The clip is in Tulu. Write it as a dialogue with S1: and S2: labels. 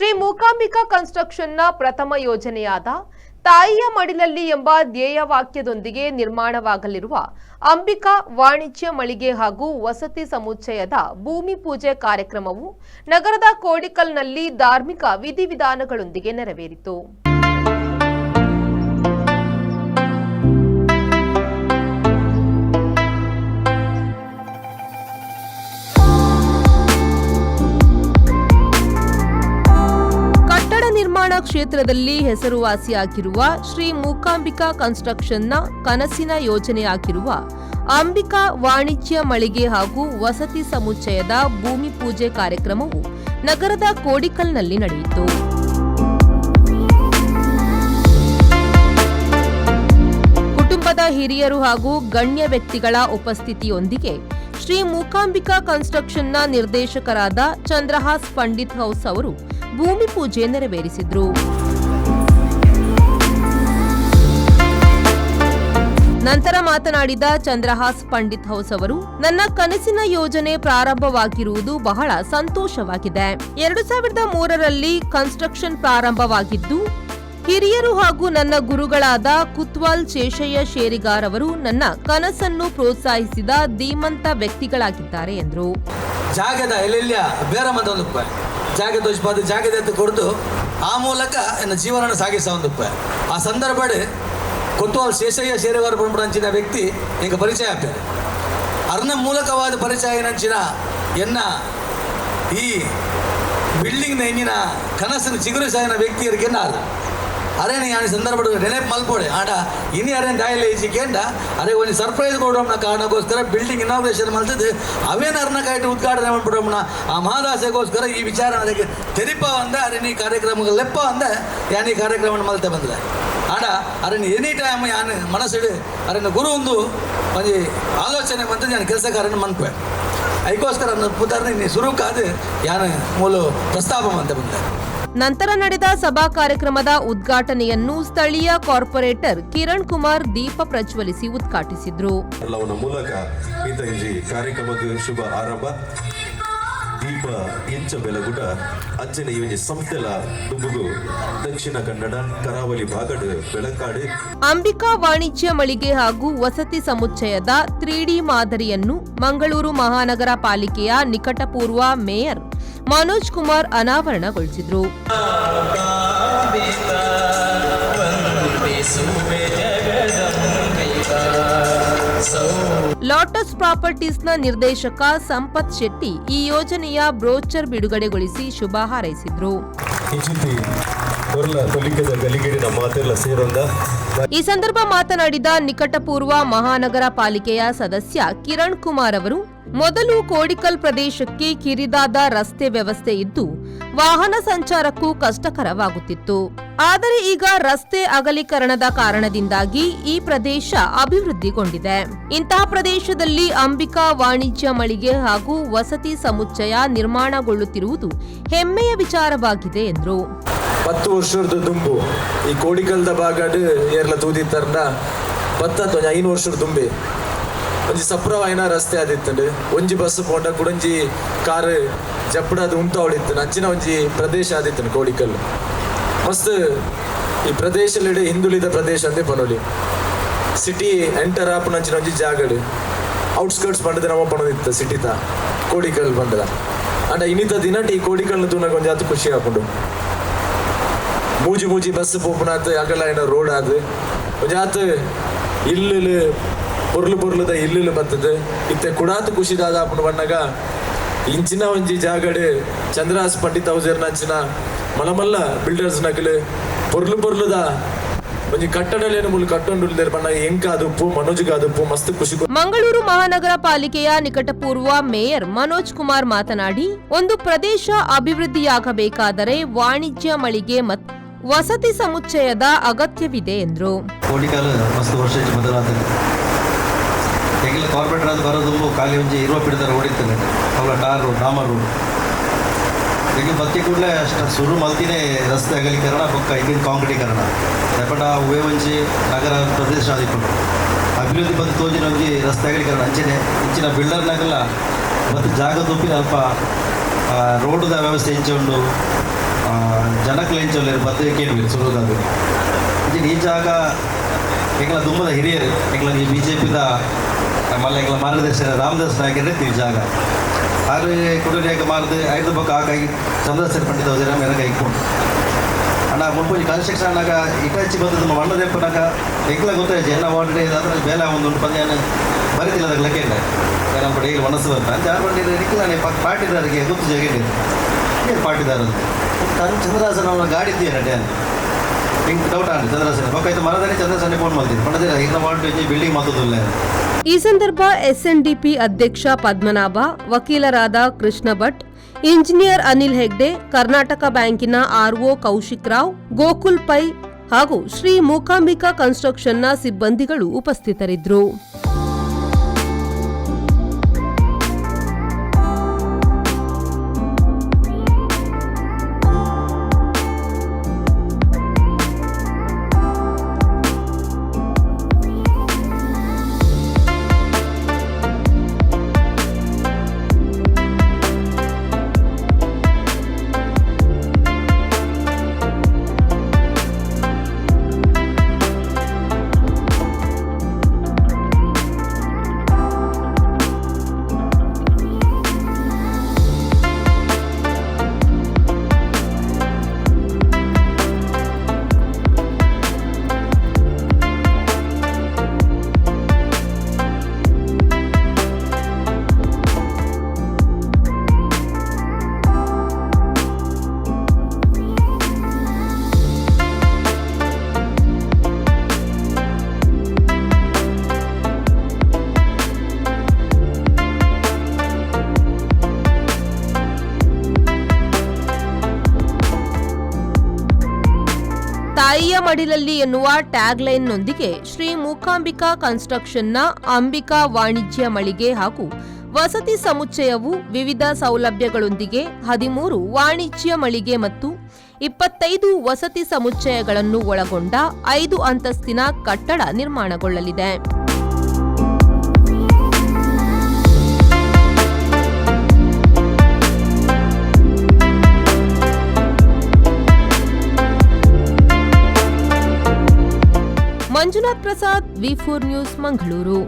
S1: ಶ್ರೀ ಮೂಕಾಂಬಿಕಾ ಕನ್ಸ್ಟ್ರಕ್ಷನ್ನ ಪ್ರಥಮ ಯೋಜನೆಯಾದ ತಾಯಿಯ ಮಡಿಲಲ್ಲಿ ಎಂಬ ಧ್ಯೇಯ ವಾಕ್ಯದೊಂದಿಗೆ ನಿರ್ಮಾಣವಾಗಲಿರುವ ಅಂಬಿಕಾ ವಾಣಿಜ್ಯ ಮಳಿಗೆ ಹಾಗೂ ವಸತಿ ಸಮುಚ್ಚಯದ ಭೂಮಿ ಪೂಜೆ ಕಾರ್ಯಕ್ರಮವು ನಗರದ ಕೋಡಿಕಲ್ನಲ್ಲಿ ಧಾರ್ಮಿಕ ವಿಧಿವಿಧಾನಗಳೊಂದಿಗೆ ನೆರವೇರಿತು. ಕಟ್ಟಡ ನಿರ್ಮಾಣ ಕ್ಷೇತ್ರದಲ್ಲಿ ಹೆಸರುವಾಸಿಯಾಗಿರುವ ಶ್ರೀ ಮೂಕಾಂಬಿಕಾ ಕನ್ಸ್ಟ್ರಕ್ಷನ್ನ ಕನಸಿನ ಯೋಜನೆಯಾಗಿರುವ ಅಂಬಿಕಾ ವಾಣಿಜ್ಯ ಮಳಿಗೆ ಹಾಗೂ ವಸತಿ ಸಮುಚ್ಚಯದ ಭೂಮಿ ಪೂಜೆ ಕಾರ್ಯಕ್ರಮವು ನಗರದ ಕೋಡಿಕಲ್ನಲ್ಲಿ ನಡೆಯಿತು. ಕುಟುಂಬದ ಹಿರಿಯರು ಹಾಗೂ ಗಣ್ಯ ವ್ಯಕ್ತಿಗಳ ಉಪಸ್ಥಿತಿಯೊಂದಿಗೆ ಶ್ರೀ ಮೂಕಾಂಬಿಕಾ ಕನ್ಸ್ಟ್ರಕ್ಷನ್ನ ನಿರ್ದೇಶಕರಾದ ಚಂದ್ರಹಾಸ್ ಪಂಡಿತ್ ಹೌಸ್ ಅವರು ಭೂಮಿ ಪೂಜೆ ನೆರವೇರಿಸಿದರು. ನಂತರ ಮಾತನಾಡಿದ ಚಂದ್ರಹಾಸ್ ಪಂಡಿತ್ ಹೌಸ್ ಅವರು, ನನ್ನ ಕನಸಿನ ಯೋಜನೆ ಪ್ರಾರಂಭವಾಗಿರುವುದು ಬಹಳ ಸಂತೋಷವಾಗಿದೆ. 2003ರಲ್ಲಿ ಕನ್ಸ್ಟ್ರಕ್ಷನ್ ಪ್ರಾರಂಭವಾಗಿದ್ದು, ಹಿರಿಯರು ಹಾಗೂ ನನ್ನ ಗುರುಗಳಾದ ಕುತ್ವಾಲ್ ಶೇಷಯ್ಯ ಶೇರಿಗಾರ್ ಅವರು ನನ್ನ ಕನಸನ್ನು ಪ್ರೋತ್ಸಾಹಿಸಿದ ಧೀಮಂತ ವ್ಯಕ್ತಿಗಳಾಗಿದ್ದಾರೆ ಎಂದರು.
S2: ಜಾಗದ ಎಲ್ಲೆಲ್ಲಿಯ ಬೇರೆ ಮತ್ತೊಂದು ರೂಪಾಯಿ ಜಾಗ ದೋಷಪಾದ ಜಾಗದ ಎತ್ತು ಕೊಡ್ದು, ಆ ಮೂಲಕ ಎನ್ನ ಜೀವನ ಸಾಗಿಸ ಒಂದು ರೂಪಾಯಿ. ಆ ಸಂದರ್ಭ ಕೊತ್ವಾಲ್ ಶೇಷಯ್ಯ ಶೇರಿಗಾರ್ ಪಂಚಿನ ವ್ಯಕ್ತಿ ಎಂಗೆ ಪರಿಚಯ ಆಗ್ತದೆ. ಅರ್ನ ಮೂಲಕವಾದ ಪರಿಚಯ ನಂಚಿನ ಎನ್ನ ಈ ಬಿಲ್ಡಿಂಗ್ನ ಎಂಜಿನ ಕನಸನ್ನು ಚಿಗುರಿಸಾಯಿನ ವ್ಯಕ್ತಿಯರಿಗೆ ನಾರು ಅರೇನೆ ಯಾನಿ ಸಂದರ್ಭ ನೆನಪು ಮಲ್ಪೋಡೆ. ಆಡ ಇನಿ ಅರೇನ್ ದಾಯಲೆ ಈಜಿ ಕೇಂಡ ಅರೆ ಒಂಜಿ ಸರ್ಪ್ರೈಸ್ ಕೊಡೋಣ ಕಾರಣಕ್ಕೋಸ್ಕರ ಬಿಲ್ಡಿಂಗ್ ಇನಾಗ್ರೇಷನ್ ಮಲ್ತದ್ದು. ಅವೇನ ಅರ್ನ ಕಾಯ್ತು ಉದ್ಘಾಟನೆ ಮಾಡ್ಬಿಡೋಣ. ಆ ಮಹಾದಾಸೆಗೋಸ್ಕರ ಈ ವಿಚಾರ ಅದಕ್ಕೆ ತೆರಿಪ ಅಂದ ಅರೆ ನೀ ಕಾರ್ಯಕ್ರಮ ಲೆಪ್ಪ ಅಂದ ಯಾನಿ ಕಾರ್ಯಕ್ರಮ ಮಲ್ತೆ ಬಂದ್ರೆ. ಆಡ ಅರೆನ್ ಎನಿ ಟೈಮ್ ಯಾನ್ ಮನಸ್ಸಿಡು ಅರೆನ ಗುರು ಒಂದು ಒಂಜಿ ಆಲೋಚನೆ ಬಂತು, ನಾನು ಕೆಲಸಗಾರನ ಮನ್ಪೆ. ಅದಕ್ಕೋಸ್ಕರ ನನ್ನ ಪುದರ್ನ ನೀ ಸುರುಕಾದು ಯಾನು ಮೂಲ ಪ್ರಸ್ತಾಪ ಅಂತ ಬಂದೆ.
S1: ನಂತರ ನಡೆದ ಸಭಾ ಕಾರ್ಯಕ್ರಮದ ಉದ್ಘಾಟನೆಯನ್ನು ಸ್ಥಳೀಯ ಕಾರ್ಪೊರೇಟರ್ ಕಿರಣ್ ಕುಮಾರ್ ದೀಪ ಪ್ರಜ್ವಲಿಸಿ ಉದ್ಘಾಟಿಸಿದರು.
S3: ಎಲ್ಲವನ್ನ ಮೂಲಕ ಈತ ಇಂಜಿ ಕಾರ್ಯಕ್ರಮಕ್ಕೆ ಶುಭ ಆರಂಭ. ದೀಪ ಎಂಚ ಬೆಲಗುಡ ಅಂಚನೆ ಈ ಒಂಜಿ ಸಂಸ್ಥೆಲ ದುಂಬುಗು ದಕ್ಷಿಣ ಕನ್ನಡ ಕರಾವಳಿ ಭಾಗಡ್ ಬೆಳಕಾಡು.
S1: ಅಂಬಿಕಾ ವಾಣಿಜ್ಯ ಮಳಿಗೆ ಹಾಗೂ ವಸತಿ ಸಮುಚ್ಚಯದ 3ಡಿ ಮಾದರಿಯನ್ನು ಮಂಗಳೂರು ಮಹಾನಗರ ಪಾಲಿಕೆಯ ನಿಕಟಪೂರ್ವ ಮೇಯರ್ ಮನೋಜ್ ಕುಮಾರ್ ಅನಾವರಣಗೊಳಿಸಿದರು.
S4: ವಂದಿಸುವೆ ಜಗದಂಬಿಕಾ ಸೌ
S1: ಲೋಟಸ್ ಪ್ರಾಪರ್ಟೀಸ್ನ ನಿರ್ದೇಶಕ ಸಂಪತ್ ಶೆಟ್ಟಿ ಈ ಯೋಜನೆಯ ಬ್ರೋಚರ್ ಬಿಡುಗಡೆಗೊಳಿಸಿ ಶುಭ ಹಾರೈಸಿದರು.
S3: ಇಂಚಿತ್ತಿ ಕೊರ್ಲ ಕೊಲಿಕೆದ ಗಲಿಗೆಡಿನ ಮಾತೆಲ್ಲ ಸೇರೊಂದ.
S1: ಈ ಸಂದರ್ಭ ಮಾತನಾಡಿದ ನಿಕಟಪೂರ್ವ ಮಹಾನಗರ ಪಾಲಿಕೆಯ ಸದಸ್ಯ ಕಿರಣ್ ಕುಮಾರ್ ಅವರು, ಮೊದಲು ಕೋಡಿಕಲ್ ಪ್ರದೇಶಕ್ಕೆ ಕಿರಿದಾದ ರಸ್ತೆ ವ್ಯವಸ್ಥೆ ಇದ್ದು, ವಾಹನ ಸಂಚಾರಕ್ಕೂ ಕಷ್ಟಕರವಾಗುತ್ತಿತ್ತು. ಆದರೆ ಈಗ ರಸ್ತೆ ಅಗಲೀಕರಣದ ಕಾರಣದಿಂದಾಗಿ ಈ ಪ್ರದೇಶ ಅಭಿವೃದ್ಧಿಗೊಂಡಿದೆ. ಇಂತಹ ಪ್ರದೇಶದಲ್ಲಿ ಅಂಬಿಕಾ ವಾಣಿಜ್ಯ ಮಳಿಗೆ ಹಾಗೂ ವಸತಿ ಸಮುಚ್ಚಯ ನಿರ್ಮಾಣಗೊಳ್ಳುತ್ತಿರುವುದು ಹೆಮ್ಮೆಯ ವಿಚಾರವಾಗಿದೆ ಎಂದರು.
S5: 10 ವರ್ಷದ ದುಂಬು ಈ ಕೋಡಿಕಲ್ದ ಭಾಗಡ್ ಏರ್ಲ ತೂದಿತ್ತರ್ನ ಪತ್ತತ್ತು ಒಂಜಿ 5 ವರ್ಷದ ದುಂಬೆ ಒಂಜಿ ಸಪ್ರವಾಯಿನ ರಸ್ತೆ ಆದಿತ್ತಂಡು. ಒಂಜಿ ಬಸ್ ಪೋಂಡ ಕುಡೊಂಜಿ ಕಾರ್ ಜಪ್ಪಡಾದ ಉಂತಾವಳಿತ್ತು. ಅಂಚಿನ ಒಂಜಿ ಪ್ರದೇಶ ಆದಿತ್ತಂಡು ಕೋಡಿಕಲ್. ಮಸ್ತ್ ಈ ಪ್ರದೇಶಲಿಡೆ ಹಿಂದುಳಿದ ಪ್ರದೇಶ ಅಂದೇ ಪನೊಲಿ. ಸಿಟಿ ಎಂಟರ್ ಆಪುನಂಚಿನ ಒಂಜಿ ಜಾಗಡ್, ಔಟ್ಸ್ಕರ್ಟ್ಸ್ ಪಂಡದ ನಮ್ಮ ಪನೊದಿತ್ತು ಸಿಟಿತ ಕೋಡಿಕಲ್ ಪಂಡದ. ಅಂಡ ಇನ್ನಿತ ದಿನಟ್ ಈ ಕೋಡಿಕಲ್ನ ತೂನಗ ಒಂಜಿ ಆತು ಖುಷಿ ಆಪುಂಡು. ಮೂಜಿ ಮೂಜಿ ಬಸ್ ಪೋಪುನಾತ್ ಅಗಲ ಏನ ರೋಡ್ ಆದ್ ಒಂಜಾತ್ ಇಲ್ಲುಲು ಪೊರ್ಲು ಪೊರ್ಲುದ ಇಲ್ಲುಲು ಬತ್ತದ. ಇತ್ತೆ ಕುಡಾತ್ ಖುಷಿ ದಾದ ಆಪುಂಡು ಬಣ್ಣಗ, ಇಂಚಿನ ಒಂಜಿ ಜಾಗಡ್ ಚಂದ್ರಹಾಸ್ ಪಂಡಿತ್ ಹೌಸರ್ನ ಅಂಚಿನ ಮಲಮಲ್ಲ ಬಿಲ್ಡರ್ಸ್ ನಕಲು ಪೊರ್ಲು ಪೊರ್ಲುದ ಒಂಜಿ ಕಟ್ಟಡಲೇನು ಮುಲು ಕಟ್ಟೊಂಡು ಬಣ್ಣ ಎಂಕಾದುಪ್ಪು, ಮನೋಜ್ಗಾದುಪ್ಪು ಮಸ್ತ್ ಖುಷಿ.
S1: ಮಂಗಳೂರು ಮಹಾನಗರ ಪಾಲಿಕೆಯ ನಿಕಟಪೂರ್ವ ಮೇಯರ್ ಮನೋಜ್ ಕುಮಾರ್ ಮಾತನಾಡಿ, ಒಂದು ಪ್ರದೇಶ ಅಭಿವೃದ್ಧಿಯಾಗಬೇಕಾದರೆ ವಾಣಿಜ್ಯ ಮಳಿಗೆ ಮತ್ತು ವಸತಿ ಸಮುಚ್ಚಯದ ಅಗತ್ಯವಿದೆ ಎಂದರು.
S6: ಕೋಡಿಕಾಲು ಮಸ್ತ್ ವರ್ಷ ಮೊದಲಾದ ಎಂಗಿಲ್ಲ ಕಾರ್ಪೊರೇಟರ್ ಅದು ಬರೋದು ಖಾಲಿ ಒಂಜಿ ಇರುವ ಪಿಡಿದಾರ ಓಡಿತ್ತಲ್ಲ ಅವಳ ಟಾರ್ ರೋಡ್, ಡಾಮರ್ ರೋಡ್. ಈಗ ಬತ್ತಿ ಕೂಡಲೇ ಅಷ್ಟು ಶುರು ಮಲ್ತಿನೇ ರಸ್ತೆ ಅಗಲೀಕರಣ ಬೊಕ್ಕ ಈಗಿನ ಕಾಂಕ್ರೀಟೀಕರಣ. ಯಾಕಂಡ ಅವೇ ಒಂಜಿ ನಗರ ಪ್ರದೇಶ ಆದಿಕೊಂಡು ಅಭಿವೃದ್ಧಿ ಬಂದು ತೋಜಿನ ಒಂಜಿ ರಸ್ತೆ ಅಗಲೀಕರಣ. ಅಂಚನೆ ಇಂಚಿನ ಬಿಲ್ಡರ್ನಾಗಲ್ಲ ಮತ್ತು ಜಾಗ ತೂಪಿನ ಅಲ್ಪ ರೋಡ್ದ ವ್ಯವಸ್ಥೆ ಇಂಚ ಉಂಡು. ಎಂಚೊಲ್ಲೆರ್ ಬತ್ತ್ ಕೇನ್ವೆರ್ ಸುರುದಾದ್. ಇಂಚಿನ ಈ ಜಾಗ ಎಂಕ್ಲ ದುಂಬುದ ಹಿರಿಯರು, ಎಂಕ್ಲ ಈ ಬಿಜೆಪಿದ ಮಲ್ಲ ಎಂಕ್ಲ ಮಾರ್ಗದರ್ಶನ ರಾಮದಾಸ್ ನಾಯಕರೇ ಈ ಜಾಗ ಆರು ಕುಡುರಿಯಾಗ ಮಾರ್ದು ಐದು ಬೊಕ್ಕ ಆ ಕೈ ಚಂದ್ರಸೇನ ಪಂಡಿತ ವಜೀರ ಮೇರೆ ಕೈ ಇಕ್ಕೊಂಡು ಅಣ್ಣ ಮುಲ್ಪೊಂಜಿ ಕನ್ಸ್ಟ್ರಕ್ಷನ್ ಆನಾಗ ಇಟಾಚಿ ಬತ್ತದ ಮಣ್ಣು ದೆಪ್ಪನಾಗ ಎಂಕ್ಲ ಗೊತ್ತಾಯ್ತು ಎನ್ನ ವಾರ್ಡ್ ಅದ್ರ ಬೇಲೆ ಒಂದು ಉಂಟು ಪಂದ್ಯಾನ ಬರಿತಿಲ್ಲ ಅದಕ್ಕೆ ಲೆಕ್ಕ ನಮ್ಮ ಡೈಲಿ ಮನಸ್ಸು ಬರ್ತಾ ಅಂತ ಯಾರು ಬಂದಿದ್ದಾರೆ ನಿಕ್ಲಾನೆ ಪಾಟಿದಾರಿಗೆ ಗೊತ್ತು ಜಾಗ ಏನು ಪಾಟಿದಾರ ಅಂತ ತನ್ನ ಚಂದ್ರಹಾಸನ ಅವನ ಗಾಡಿ ಇದ್ದೀಯ ಡ್ಯಾನ್ ಹಿಂಗೆ ಡೌಟ್ ಆಂಡ್ ಚಂದ್ರಹಾಸನ ಬೊಕ್ಕ ಮರದಲ್ಲಿ ಚಂದ್ರಹಾಸನೆ ಫೋನ್ ಮಾಡ್ತೀನಿ ಪಂಡದಿರ ಇನ್ನ ವಾರ್ಡ್ ಬಿಲ್ಡಿಂಗ್ ಮಾತದಿಲ್ಲ.
S1: ಈ ಸಂದರ್ಭ ಎಸ್ಎನ್ಡಿಪಿ ಅಧ್ಯಕ್ಷ ಪದ್ಮನಾಭ, ವಕೀಲರಾದ ಕೃಷ್ಣ ಭಟ್, ಇಂಜಿನಿಯರ್ ಅನಿಲ್ ಹೆಗ್ಡೆ, ಕರ್ನಾಟಕ ಬ್ಯಾಂಕಿನ ಆರ್ಒ ಕೌಶಿಕ್ ರಾವ್, ಗೋಕುಲ್ ಪೈ ಹಾಗೂ ಶ್ರೀ ಮೂಕಾಂಬಿಕಾ ಕನ್ಸ್ಟ್ರಕ್ಷನ್ನ ಸಿಬ್ಬಂದಿಗಳು ಉಪಸ್ಥಿತರಿದ್ದರು. ತಾಯಿಯ ಮಡಿಲಲ್ಲಿ ಎನ್ನುವ ಟ್ಯಾಗ್ಲೈನ್ನೊಂದಿಗೆ ಶ್ರೀ ಮೂಕಾಂಬಿಕಾ ಕನ್ಸ್ಟ್ರಕ್ಷನ್ನ ಅಂಬಿಕಾ ವಾಣಿಜ್ಯ ಮಳಿಗೆ ಹಾಗೂ ವಸತಿ ಸಮುಚ್ಚಯವು ವಿವಿಧ ಸೌಲಭ್ಯಗಳೊಂದಿಗೆ 13 ವಾಣಿಜ್ಯ ಮಳಿಗೆ ಮತ್ತು 25 ವಸತಿ ಸಮುಚ್ಚಯಗಳನ್ನು ಒಳಗೊಂಡ 5 ಅಂತಸ್ತಿನ ಕಟ್ಟಡ ನಿರ್ಮಾಣಗೊಳ್ಳಲಿದೆ. Manjunath Prasad, V4 news, Mangaluru.